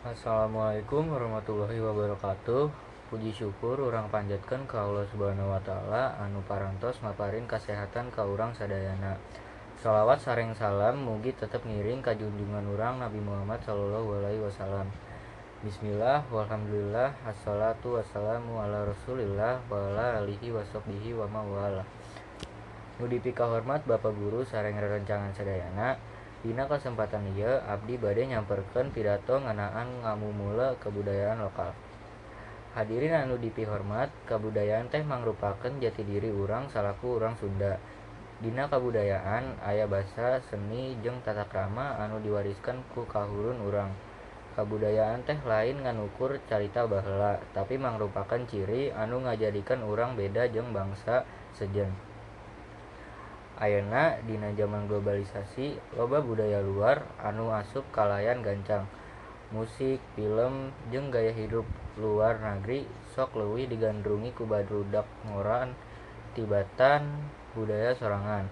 Assalamualaikum warahmatullahi wabarakatuh. Puji syukur urang panjatkeun ka Allah Subhanahu wa taala anu parantos maparin kasehatan ka urang sadayana. Shalawat sareng salam mugi tetep ngiring ka junjungan urang Nabi Muhammad sallallahu alaihi wasallam. Bismillah walhamdulillah assalatu wassalamu ala Rasulillah wa ala alihi washabbihi wa mawala. Nu dipikahormat Bapak Guru sareng rerencangan sadayana. Dina kasempatan ieu abdi bade nyamperkeun pidato ngeunaan ngamumule kebudayaan lokal. Hadirin anu dipihormat, kabudayaan teh mangrupakeun jati diri urang salaku urang Sunda. Dina kabudayaan aya basa, seni jeung tata krama anu diwariskeun ku kahurun urang. Kabudayaan teh lain ngan ukur carita baheula, tapi mangrupakeun ciri anu ngajadikeun urang beda jeung bangsa sejen. Ayeuna dina jaman globalisasi loba budaya luar anu asup kalayan gancang. Musik, pilem, jeung gaya hirup luar nagri sok leuwih digandrungi ku barudak ngoran tibatan budaya sorangan.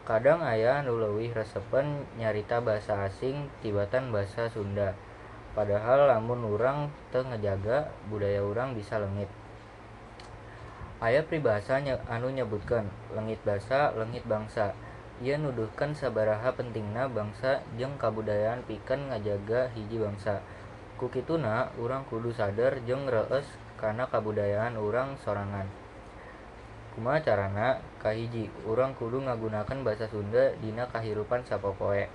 Kadang aya anu leuwih resepeun nyarita basa asing tibatan basa Sunda. Padahal lamun urang teu ngajaga budaya urang bisa leungit. Aya pribahasa anu nyebutkeun leungit basa leungit bangsa. Ieu nuduhkeun sabaraha pentingna bangsa jeung kabudayaan pikeun ngajaga hiji bangsa. Ku kituna urang kudu sader jeung reueus kana kabudayaan urang sorangan. Kumaha carana? Kahiji, urang kudu ngagunakeun basa Sunda dina kahirupan sapopoe.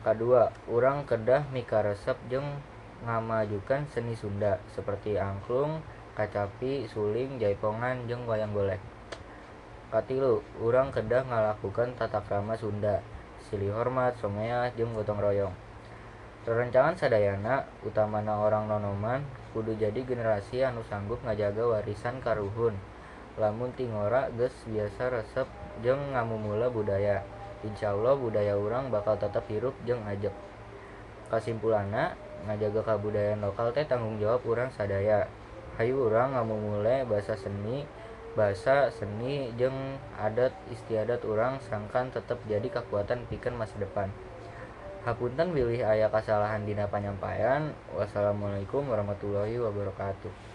Kadua, urang kedah mikaresep jeung ngamajukeun seni Sunda seperti angklung, kacapi, suling, jaipongan, jeung wayang golek. Katilu, urang kedah ngalakukeun tata krama Sunda, silih hormat, someah, jeung gotong royong. Rerencangan sadayana, utamana orang nonoman, kudu jadi generasi anu sanggup ngajaga warisan karuhun. Lamun ti ngora geus biasa resep jeung ngamumule budaya, insyaallah budaya urang bakal tetep hirup jeung ajeg. Kasimpulanna, ngajaga kabudayaan lokal teh tanggung jawab urang sadaya. Hayu urang ngamumule basa seni jeung adat istiadat urang sangkan tetep jadi kakuatan pikeun masa depan. Hapunten bilih aya kasalahan dina panyampaian. Wassalamualaikum warahmatullahi wabarakatuh.